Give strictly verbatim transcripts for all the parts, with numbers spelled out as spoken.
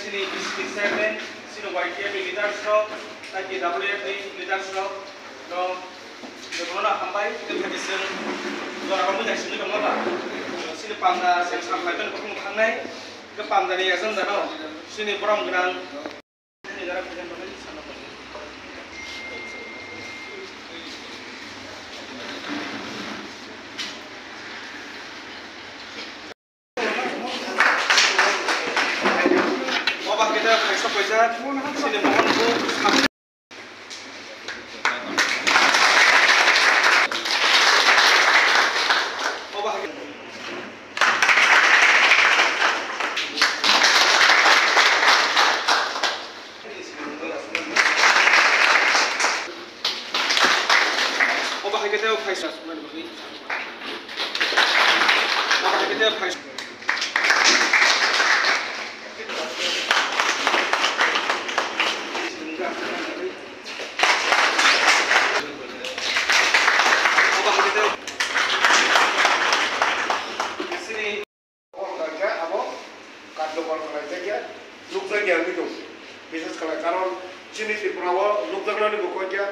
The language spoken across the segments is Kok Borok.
Chini district chairman, chini Y T F ni leaders rok, tei K W F ni leaders rok, no, jotono no hambai, tei phaidi chwng jora romwi naisingwi tongma ba. Chini panda chwng samlaimani bukhuk thangnai, tei pandani agenda no, chini borom gwnang. Obo hai khe tei phai sa. Obo hai khe tei phai sa. Obo hai khe tei sini. Abo karjokor khlaijakya, nukjakya wngwi tong. Bishes khlai, karon chini Tripura o nukjaknani bo kok ya,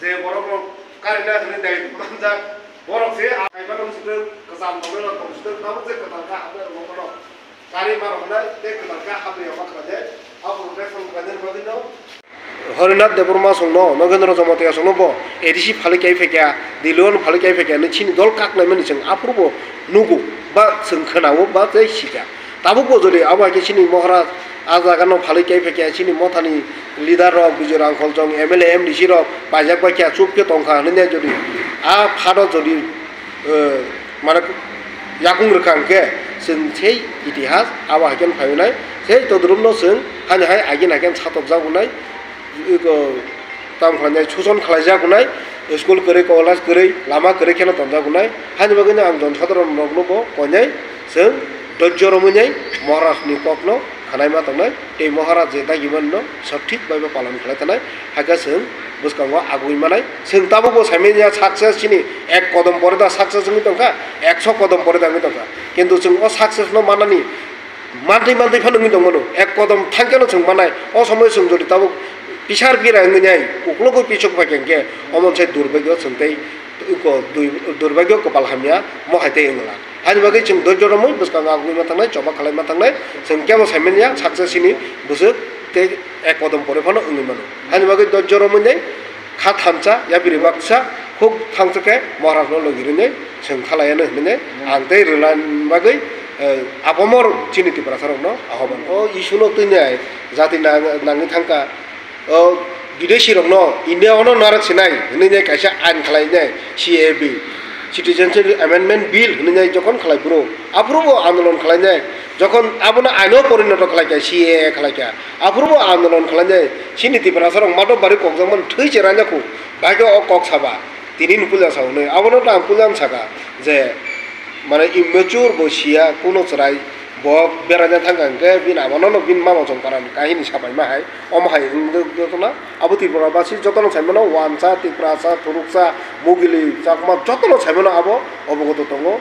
je borok rok karina hwnwi dai manjak, borok se kaiba rok swtwk, kwcham tongnai rok tong swtwk, tabuk je kwtal kha hamya rok bono kari ma rok nai tei kwtal kha hamya ma khlai de, abo rok rek song khlai de bagwi no. Harinath Debbarma songno, Nogendra Jamatia songno bo A D C phalwi kai phaikya, Dilon phalwi kai phaikya, nini chini dol kaknaimani chwng aphuru bo nugo, ba chwng khwnao, ba tei sikha. Tabuk bo jodi abo hai khe chini Maharaj a jaga no phalwi kai phaikya, chini mothani leader rok, Bijoy Rangkhol jong, M L A, M D C rok paijak bai kha, chup khe tongkha hwnwi jodi a phado jodi eh, mane yakung rwkha hwnkhe chwng sei itihas abo hai khe phaiwi nai, sei todrupno chwng hani hai agin hai khe satokjak wnai, iko, tamo khlainai, suson khlaijak wnai, school kwrwi, college kwrwi, lama kwrwi kheno tonjak wnai. Hani bagwino ang jon sadharon rokno bo koinai chwng dojjo romwi nai Maharajni kokno khwnaima tongnai, tei Maharaj je dagimani no sothik bai bo palon khlai tongnai, hakhe chwng bwskango agugwi manai. Chwng tabukbo saimanya success chini ek kodom pore da success wngwi tongkha, ekso kodom pore da wngwi tongkha. Kintu chwng o success no manani mantwi mantwi phano wngwi tongmano, ek kodom thangkheno chwng manai. O somoio chwng jodi tabuk pisar pira wngwi nai, uklogwi pisok phaikha hwnkhe, omo se durbagyo chwng tei Iko dui-, durbagyo kwpal hamya mo hai tei wngla. Hani bagwi chwng dojjo romwi bwskango agugwi ma thangnai, choba khlai ma thangnai, chwng kebo saimanya success ni bwswk tei ek kodom pore phano wngwi mano. Hani bagwi dojjo romwi nai kha thansa, yapiri baksa, huk thansa khe Maharaj no logi rwnai chwng khalaiya no hinwi nai ang tei rwlan bagwi, eh, apomor chini Tiprasa rokno ahoban. O issue no twi nai jati nang-, nangwi thangkha. O bideshi rokno India ono narwk sinai hinwi nai kaisa ain khlai nai C A A Bill, Citizenship Amendment Bill hinwi nai jokhon khlai phuru, aphuru bo andolon khlai nai, jokhon abono aino porinoto khlai kha, C A A khlai kha, aphuru bo andolon khlai nai, chini Tiprasa rok mato bari kokjakmani thwi cherang ya khu, bai khe o kok saba, tini ni puila sa hwnwi, abono tang puila saka je, mane immature bo siya, kuno chwrai bo beraina thangkha hwnkhe bini amano no bini mama chong parani kahini sapaima hai, omo hai wngwi jotono abo Tripura basi jotono saimano wansa, Tiprasa, Thuruksa, Mogili, Chakma jotono saimano abo obogoto tongo.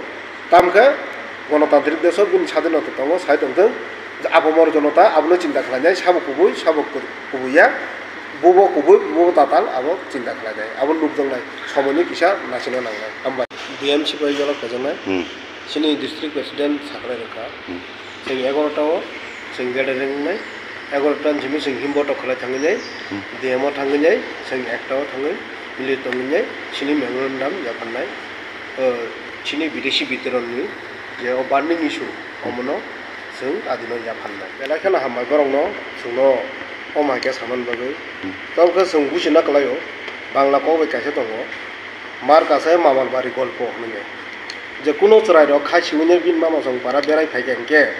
Tamkhe Ganatantrik desh o bini sadinota tongo, sai tongthwng. Apamor jonota abono chinta khlainai, sabo kubui, sabo kubui ya. Bubo kubui, bubo tatal, abo chinta khlainai. Abo nukjaknai, somoini kisa naisingna nangnai. Hambai. D M sipai jolok kaijaknai. Hmm. Chini district president sakrai rwkha. Hmm. Chwng egaroh ta o chwng gede ringnai. Egaroh ta ni simi chwng himbo tok khlai thangwi nai. Hmm. D M o thangwi nai, chwng ekta o thangwi mili tongwi nai. Chini memorandum yaphannai. O, chini bideshi bitoronni je o burning issue, omono chwng adino yaphannai. Belai kheno hambai borokno chwngno omo hai khe samani bagwi. Hmm. Tamo khe chwng buchina kwlaio, Bangla kok bai kaisa tongo, Mar kasa mamar bari golpo hwnwi. Je kuno chwrairok khai siwini bini mama song para berai phaikha hinkhe,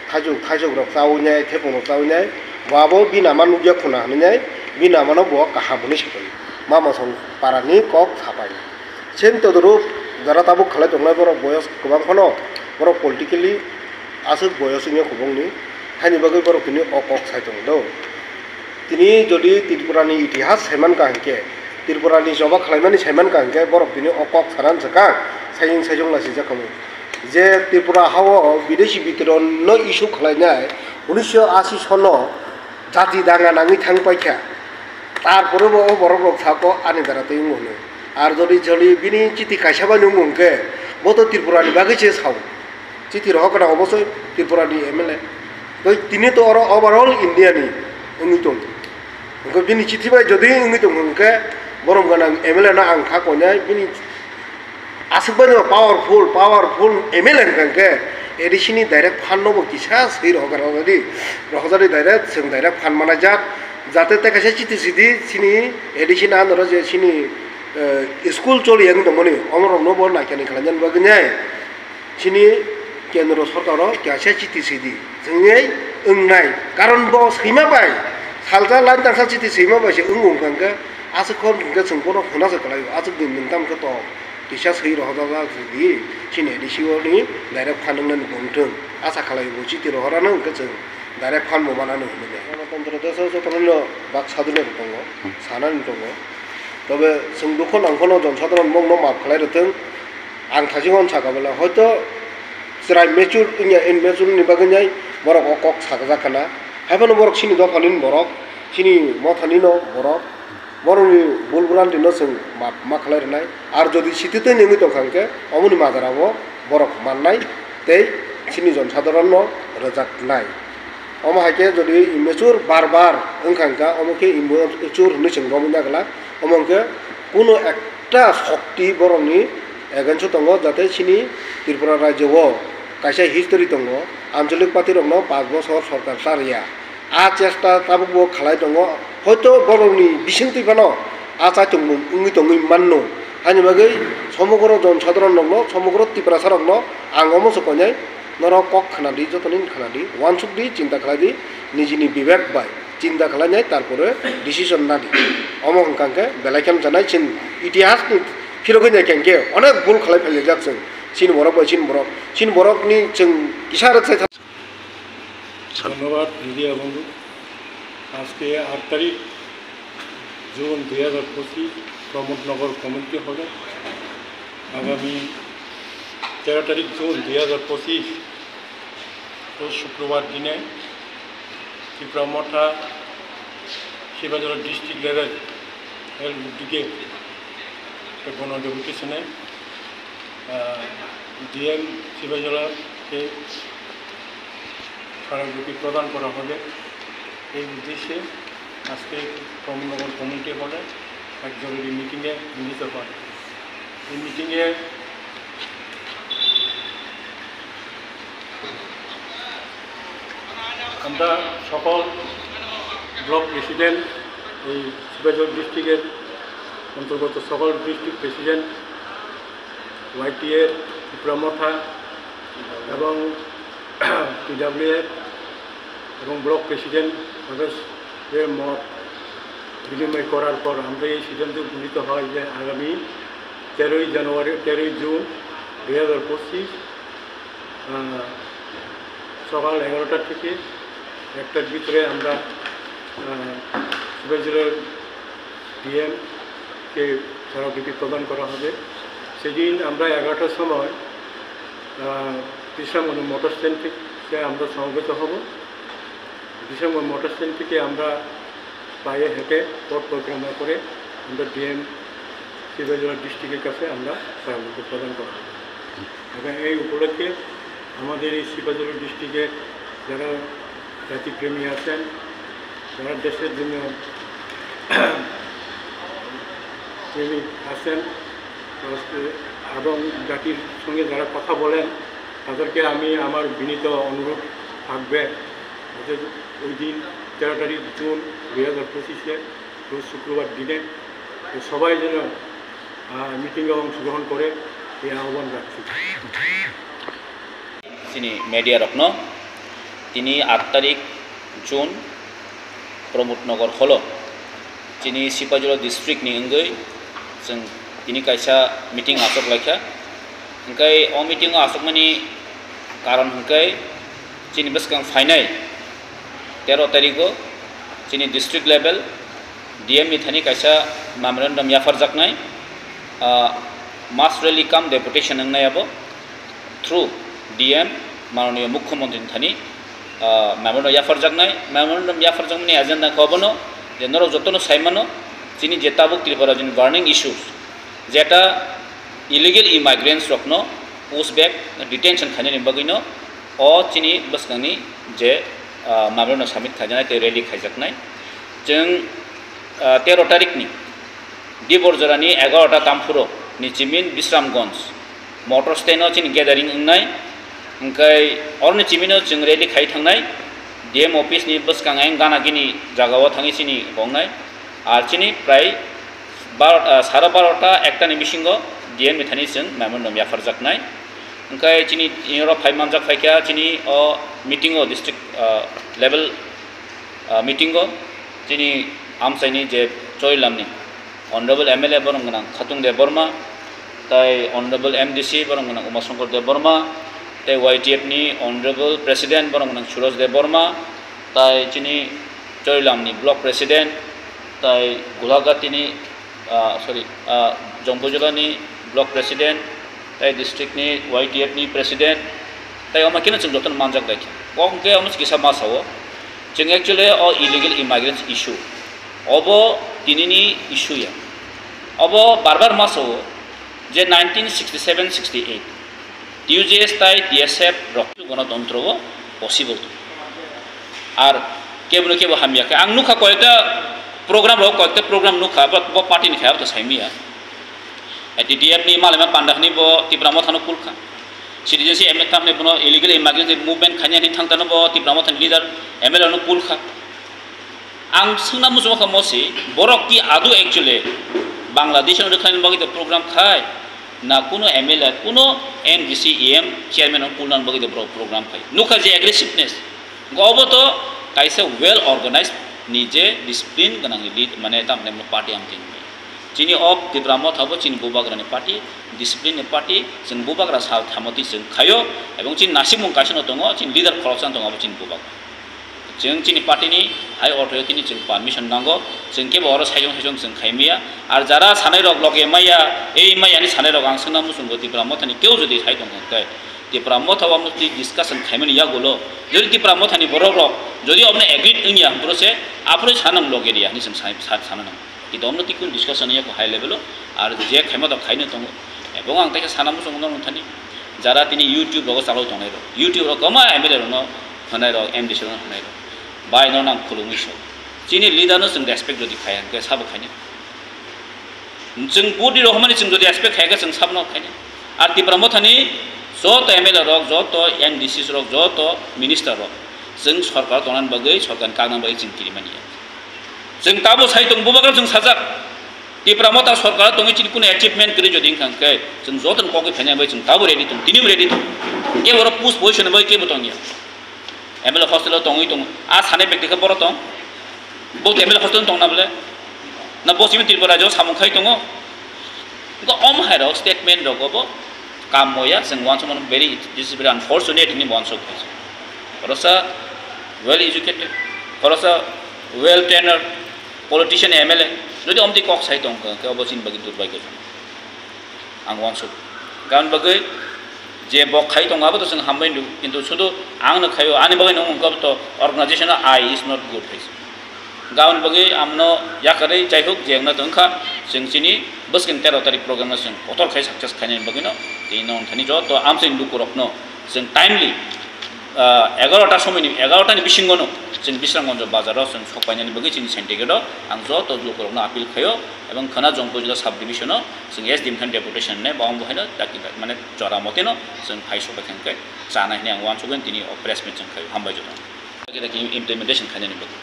thaichuk, thaichuk rok chawi nai, thepung rok chawi nai, bo abo bini ama nukya khuna hwnwi nai, bini amano bo kaham hwnwi sapai. Mama song parani kok sapai. Sen todorok jara tabuk khalai tongnai borok boyos kwbang phano, borok politically aswk boyos wngya kubungni, haini bagwi borok tini o kok sai tongo do. Tini jodi Tripura ni itihas saimankha hinkhe, Tripura ni choba khalaimani saimankha hinkhe borok tini o kok sana swkang, saiyung saijung laisijak khamu. Je Tripura hao bideshi bitoron no issue khalainai, Unisho ashi sono jati danga nangwi thang paikha. Tarpore bo o borok rok sako ani dara tei wngo hwnwi. Ar jodi jodi bini chiti kaisa bai nung hwnkhe bo to Tripura ni bagwi se sao. Chiti rohor kana obosoi Tripura ni M L A. Tei tini to oro overall India ni wngwi tongo. Hwnkhe bini chithi bai jodi wngwi tongo hwnkhe borom gwnang M L A no ang kha koinai bini aswk bai no powerful, powerful M L A hwnkha hwnkhe A D C ni direct fund no bo kisa swi rohorjak, rohorjadi, rohorjadi direct, chwng direct fund manajak, jate tei kaisa chiti sidi chini A D C ni under o je chini, eh, school choli yang tongmani, omorok no bo naikani khlainani bagwi nai chini kendro sorkar o kaisa chiti sidi, chwngwi wngnai, karon bo swima bai, salsa line tangsa chiti swima bai se wngwi wngkha hwnkhe, aswk hor hwnkhe chwng bono hwnasa kwlaio, aswk din nwng tamo khe to. Kisa swi rohorjak di, chini A D C o ni direct fund wngnani bo wngthung. Asa khalai bo chiti rohorano hwnkhe chwng direct fund bo manano hinwi. Ganatantra desh o jotono no bak sadhino rok tongo, sanani tongo. Tobe chwng dukho nang phano jon sadharon mokno maaf khlai rwthwng. Ang thajikon saka bwla hoito chwrai mature wngya, immature ni bagwi nai borok o kok sakjak khana. Haiphano borok chini dophani borok, chini mothani no borok. Borokni bul bwrantino chwng maap ma khlai rwnai. Ar jodi sititwi nengwi tongkha hwnkhe, omoni majra o borok mannai tei chini jon sadharon no rwjaknai. Omo hai khe jodi immature bar bar wngkha hwnkha, omo khe immature hwnwi chwng romwi nagwlak. Omo hwnkhe kuno ekta shokti borokni against o tongo, jate chini Tripura rajyo o kaisa history tongo, anchalik party rokno panch bochor sorkar cha rwya. A chesta tabukbo khalai tongo. Hoito borokni bisingtwi phano a chaitongmung wngwi tongwi manno. Haini bagwi somogro jon sadharon rokno, somogro Tiprasa rokno ang omo se koinai, norok kok khna di, jotonin khna di, uansuk di, chinta khlai di, nijini bibek bai chinta khlainai, tarpore decision na di. Omo hwnkha hwnkhe belai kheno chanai, chini itihasni phirogwi nai khe hwnkhe onek bul khlai phaijak chwng, chini borok bai chini borok, chini borokni chwng kisa rwksai. ধন্যবাদ মিডিয়া বন্ধু। আজকে আট তারিখ জুন দুই হাজার পঁচিশ, প্রমোদনগর কমিউনিটি হলে আগামী তেরো তারিখ জুন দুই হাজার পঁচিশ, রোজ শুক্রবার দিনে ত্রিপুরা মথা শিবাজলা ডিস্ট্রিক্ট লেভেল এর উদ্যোগে একটা গণ ডেপুটেশনে ডিএম শিবাজলাকে স্মারকলিপি প্রদান করা হবে। এই উদ্দেশ্যে আজকে প্রমোদনগর কমিউনিটি হলে এক জরুরি মিটিংয়ে মিলিত হয়। এই মিটিংয়ে আমরা সকল ব্লক প্রেসিডেন্ট, এই শিবাজল ডিস্ট্রিক্টের অন্তর্গত সকল ডিস্ট্রিক্ট প্রেসিডেন্ট, ওয়াইটিএফ, ত্রিপুরা মথা এবং পিডাব্লিউএফ এবং ব্লক প্রেসিডেন্ট সদস্যদের মত বিনিময় করার পর আমরা এই সিদ্ধান্ত উপনীত হয় যে আগামী তেরোই জানুয়ারি, তেরোই জুন দুই হাজার পঁচিশ, আহ, সকাল এগারোটা থেকে একটার ভিতরে আমরা, আহ, শিবাজলের ডিএমকে স্মারকলিপি প্রদান করা হবে। সেদিন আমরা এগারোটার সময়, আহ, কৃষ্ণমণি মোটর স্ট্যান্ড থেকে আমরা সমবেত হব। কৃষ্ণমণি মোটর স্ট্যান্ড থেকে আমরা পায়ে হেঁটে পথ পরিক্রমা করে আমরা ডিএম শিবাজলা ডিস্ট্রিক্টের কাছে আমরা স্মারকলিপি প্রদান করা হবে। এবং এই উপলক্ষে আমাদের এই শিবাজলা ডিস্ট্রিক্টের যারা জাতিপ্রেমী আছেন, যারা দেশের জন্য প্রেমিক আছেন এবং জাতির সঙ্গে যারা কথা বলেন, তাদেরকে আমি আমার বিনীত অনুরোধ থাকবে যে ওই দিন তেরো তারিখ জুন দুই হাজার পঁচিশে রোজ শুক্রবার দিনে তো সবাই যেন, আহ, মিটিংয়ে অংশগ্রহণ করে এই আহ্বান রাখছি। Chini media rokno tini aat tarik June Pramod Nagar holo chini Sipahijala district ni wngwi chwng tini kaisa meeting achuk laikha. Hwnkhe o meeting o achukmani karon hwnkhe chini bwskang phainai tero tarigo chini district level D M ni thani kaisa memorandum yapharjaknai, ah, mass rally cum deputation wngnai abo through D M, Mananiya Mukhyamantri ni thani. ah, memorandum yapharjaknai. Memorandum yapharjakmani agenda khe obono je norok jotono saimano, chini je tabuk Tripura rajyoni burning issues, jeta illegal immigrants rokno push back detention khainani bagwino o chini bwskangni je, ah, memorandum submit khaijaknai tei rally khaijaknai. Chwng, ah, tero tarikni Diborjorani egarota tamphuro ni chimin Bisramganj motor stand o chini gathering wngnai. Hwnkhe oroni chimino chwng rally khai thangnai, D M office ni bwskang ayang gana gini jagao thangwi chini bongnai. Ar chini prai bar-, ah, sara barota ekta ni bisingo D M ni thani chwng memorandum yapharjaknai. Hwnkhe chini oro phai manjak phaikha chini o meeting o district, ah, level, ah, meeting o chini amchaini je Chorilamni Honorable M L A borok gwnang Khatung Debbarma, tai Honorable M D C borok gwnang Umashankar Debbarma, tai Y T F ni Honorable President borok gwnang Suraj Debbarma, tai chini Chorilamni Block President, tai Gulaghatini, ah, sorry, ah, Jompuijolani Block President, tai district ni Y T F ni President, tai omo khe no chwng jotono manjak dai khe. Kok hwnkhe omo kisa ma sao, chwng actually o illegal immigrants issue, obo tinini issue ya. Obo bar bar ma sao je nineteen sixty seven sixty eight T U J S tai T S F rok gwnotwntro o possible. Ar kebo no kebo hamya khe ang nukha koyekta program rok, koyekta program nukha, bo, bo party ni khe abo to saimaya. T D F ni malaima panda hwnwi bo Tipra Motha no kulkha. Citizenship amendment tamni bono illegal immigrant movement khainani thangtano bo Tipra Motha ni leader M L A no kulkha. Ang swngna muchungma kha mosi, borok ki adu actually Bangladesh no rwkhaina bagwi de program khai, na kuno M L A, kuno M D C, E M chairman no kulna bagwi de borok program khai. Nukha je aggressiveness, obo to kaisa well organized ni je discipline gwnang lead, mane tamni party ang tini. Chini o Tipra Motha bo chini bubagrani party, discipline ni party, chwng bubagra sal thamoti chwng khaio, ebong chini nasimung kaisa no tongo, chini leader khoroksa no tongo, abo chini bubagra. Chwng chini party ni hai authority ni chwng permission nango, chwng kebo oro saichung saichung chwng khaimaya. Ar jara sanai rok loge maya, ei maya ni sanai rok ang swngna muchungo Tipra Motha ni keu jodi sai tong khe, Tipra Motha o mostly discussion khaimani yagulo, jodi Tipra Motha ni borok rok jodi obno agree wngya, boro se aphuru sanang loge riya hinwi chwng sai, sa-, sana nango. Kintu omno twi kunu discussion ya high level o, ar je khaima to khaino tongo. Ebong ang teisa sana muchungo norok thani, jara tini YouTube rogo chalai tongnai rok, YouTube rok kwma M L A rokno hwnai rok, M D C rokno hwnai rok, bai no nang khulumwi so. Chini leader no chwng respect jodi khaya, hwnkhe sabo khaini. Chwng body rok hwnmani chwng jodi respect khaya khe chwng sabno khaini. Ar Tipra Mothani joto M L A rok, joto M D C rok, joto minister rok, chwng sorkar tongnani bagwi, sorkar ni kakna bagwi chwng kirimani ya. Chwng tabo sai tong, bubagra chwng sajak. Tipra Motha sorkar tongwi chini kunu achievement kwrwi jodi wngkha hwnkhe chwng joto ni kok khe phaina bai chwng tabo ready tong, tini bo ready tong. Kebo oro post position bai kebo tongya. M L A hostel o tongwi tongo. A sanai bekti khe boro tong. Bo M L A hostel tong na bole. Na bo simi Tripura rajyo samung khai tongo. Wngkha om hai rok statement rok bo kam moya, chwng uansuk mano very, this is very unfortunate hinwi uansuk kha. Khoroksa well educated, khoroksa well trained politician, M L A, jodi omtwi kok sai tong kha, khe obo chini bagwi durbhagyo. Ang uansuk. Karon bagwi je bo khai tong abo to chwng hambai nuk, kintu sudu ang no khaio, ani bagwi nung wngkha to organization I is not good hai. Gabon bagwi amno yakarwi, jaihok, je wngna tongkha, chwng chini bwskang tero tarik program no chwng kotor khai success khainani bagwino, tei no thani joto amchaini lukurokno chwng timely, ah, egarota somoini, egarota ni bisingono chwng Bisramganj bazaro chwng sokpainani bagwi chini syndicate o ang joto lukurokno appeal khaio, ebong khwna Jongpur jila sub division o chwng S D M khan deputation ne bo ang bo haino daki mane jora moteno chwng phai sokpai kha hwnkhe chanai hinwi ang uansukgwi tini o press meet chwng khaio. Hambai joto. Implementation khainani bagwi.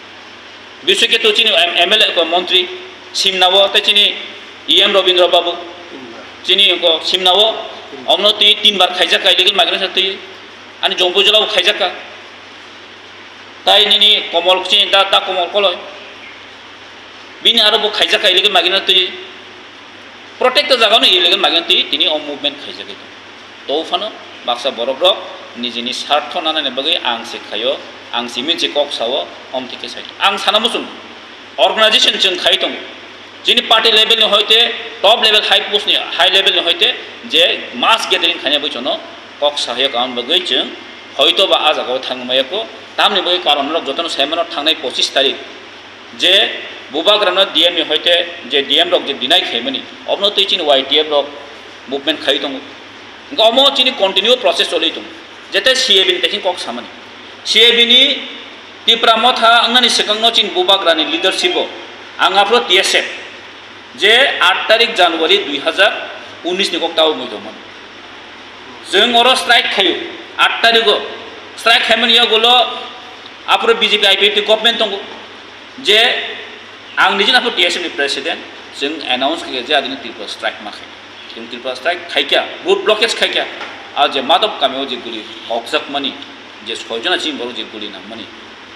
Biswiketu chini M-, M L A ko montri simnao tei chini E M Rabindra Babu chini ko simnao omno twi tin bar khaijak ka illegal migrant twi ani Jongpur jila bo khaijak ka. Tai nini Komol chini da, da Komol Koloi. Bini aro bo khaijak ka illegal migrant twi. Protect jagao no illegal migrant twi tini o movement khaijagwi tongo. To phano baksa borok rok nijini sartho nanani bagwi ang se khaio, ang simi se kok sao, omtwi khe sai. Ang sana muchung organization chwng khai tongo. Chini party level ni hoite top level high post ni high level ni hoite je mass gathering khaina bagwi chwngno kok sahaio karon bagwi chwng hoito ba a jagao thangmaya ko Tamni bagwi karon rok jotono saimano thangnai pochis tarik je bubagrano D M ni hoite je D M rok je deny khaimani, obono twi chini Y T F rok movement khai tongo. Hwnkhe omo chini continue process choli tongo. Jete C A B ni teching kok samani. C A B ni Tipra Motha wngnani swkangno chini bubagrani leadership o ang aphro T S F je aat tarik January dui hazar unis ni kok tao mui tongmani. Chwng oro strike khaio, aat tarikgo strike khaimani yagulo aphro B J P I P F T government tongo je ang nijini aphro T S F ni president, chwng announce khaikha je adini Tripura strike ma khai. Chwng Tripura strike khaikha, road blockage khaikha, a je Madhop kamio je guli hokjakmani, je soijona chini borok je guli nangmani,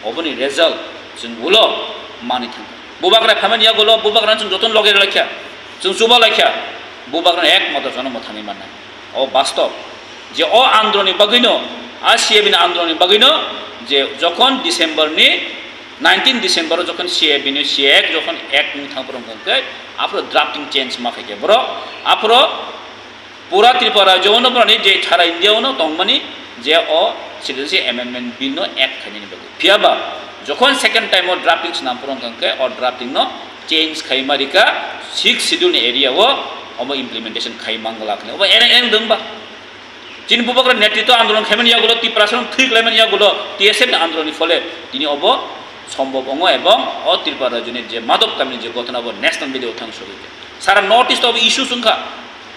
oboni result chwng ulo manwi thangkha. Bubagra phaimani yagulo bubagrano chwng jotono loge rwlaikha, chwng chuba laikha, bubagrano ek moto jono mwthangwi mannai. O bastob je o andolonni bagwino, a C A B ni andolonni bagwino je jokhon December ni nineteen December o jokhon C A B ni C A Act jokhon act wng thang phuru hwnkhe aphuru drafting change ma khaikhe borok aphuru pura Tripura rajyo-o no borokni je sara India-o no tongmani je o Citizenship Amendment Bill no act khainani bagwi. Phiya ba jokhon second time o drafting swnam phuru hwnkhe o drafting no change khai ma rika, sixth schedule ni area o omo implementation khai mangla khne obo ereng ereng dong ba. Chini bubagra netritwo andolon khaimani yagulo, Tiprasa no thwi klaimani yagulo, T S F ni andolon ni phole tini obo sombhob wngo ebong o Tripura rajyoni je Madhop kamini je gotona bo national level o thang sogwi kha. Sara North East o obo issue wngkha,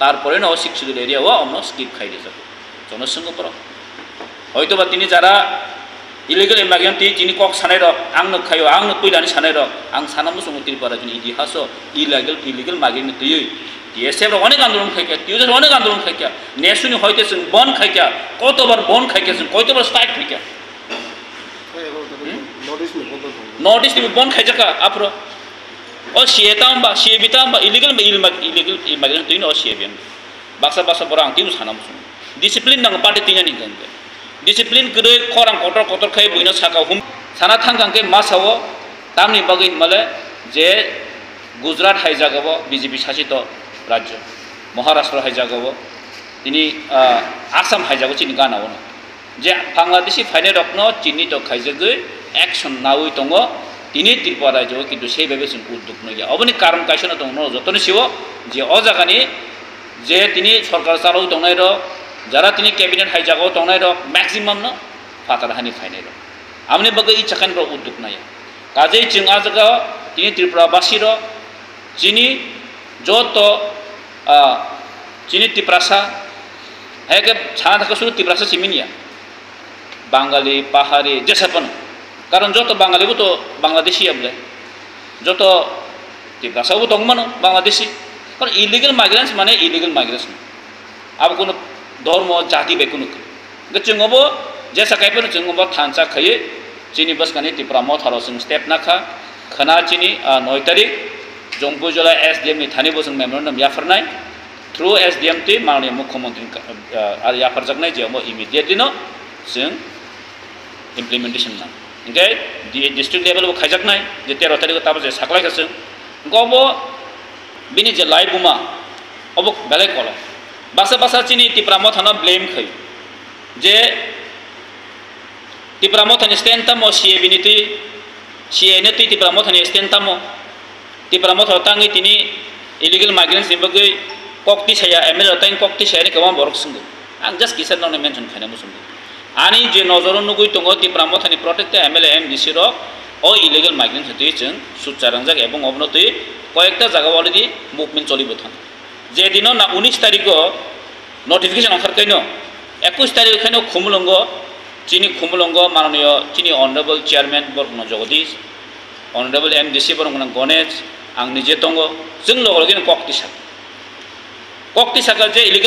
tarpore no o sixth schedule area o omno skip khai rijak. Jono swngo borok. Hoito ba tini jara illegal immigrant twi chini kok sanai rok, ang nuk khaio, ang nuk puilani sanai rok, ang sana muchungo Tripura rajyoni itihaso illegal, illegal migrant ni twiwi T S F rok onek andolon khaikha, T U J rok onek andolon khaikha, nesuni hoite chwng bon khaikha, kotobar bon khaikha chwng, koitobar strike khaikha. North East ni bon khaijaka aphro. O C A tamo ba, C A B tamo ba, illegal ba, illegal, illegal immigrant twino o C A B ang. Baksa baksa borok ang tino sana muchungo. Discipline nango party twinani hwnkhe. Discipline kwrwi khorang kotor kotor khai buino saka hum. Sana thang kang khe masa o tamni bagwi hinmale je Gujarat hai jaga o B J P sasito rajyo, Maharashtra hai jaga o tini, ah, Assam hai jaga o chini gana o no. Je Bangladeshi phainai rokno chinni to khaijagwi action nawi tongo, tini Tripura rajyo o kintu sei bebe chwng udduk nukya. Oboni karon kaisa no tongo, no jotoni sio je o jagani je tini sorkar chalawi tongnai rok, jara tini cabinet hai jaga o tongnai rok, maximum no phatar hani phainai rok. Amoni bagwi ichakani borok udduk naya. Kajei chwng ah jaga o tini Tripura basi rok chini joto, ah, chini Tiprasa, hai khe sana thangkhe suru Tiprasa simi niya. Bangali, Pahari, jesa phano. Karon joto Bangali bo to Bangladeshi ya bole. Joto Tiprasa bo tong mano Bangladeshi. Karon illegal migrants mane illegal migrants. Abo kunu dhormo, jati bai kunu khe. Hwnkhe chwng obo jesa kai phano chwng obo thansa khaiwi chini bwskangni Tipra Motha rok chwng step nakha. Khwna chini, ah, noi tarik Jompuijola S D M ni thani bo chwng memorandum yapharnai. Through S D M twi mananiya Mukhyamantri ni ka-, ah, yapharjaknai je omo immediately no chwng implementation nang. Hwnkhe di-, district level bo khaijaknai je tero tarik o tamo je saklai kha chwng. Hwnkhe obo bini je lai buma obo belai kolok. Baksa baksa chini Tipra Motha no blame khai je Tipra Motha ni stand tamo C A B ni twi, C A A ni twi Tipra Motha ni stand tamo? Tipra Motha tangwi tini illegal migrants ni bagwi kok tisaya, M L A tang kok tisaya ni kwbang borok swngo. Ang just kisa nokni mention khaina muchungo. Ani je nojoro nugwi tongo Tipra Motha ni protected M L A, M D C rok o illegal migrants ni twi chwng sutcha rangjak ebong obono twi koyekta jaga o already movement choli bo thang. Je dino na unis tariko notification ongkhar kaino, ekus tarik khaino Khumulwngo, chini Khumulwngo mananiyo chini Honorable Chairman Borokno Jagadish, Honorable M D C Borokno Ganesh, ang nije tongo, chwng logo logi kok tisa. Kok tisa ka je illegal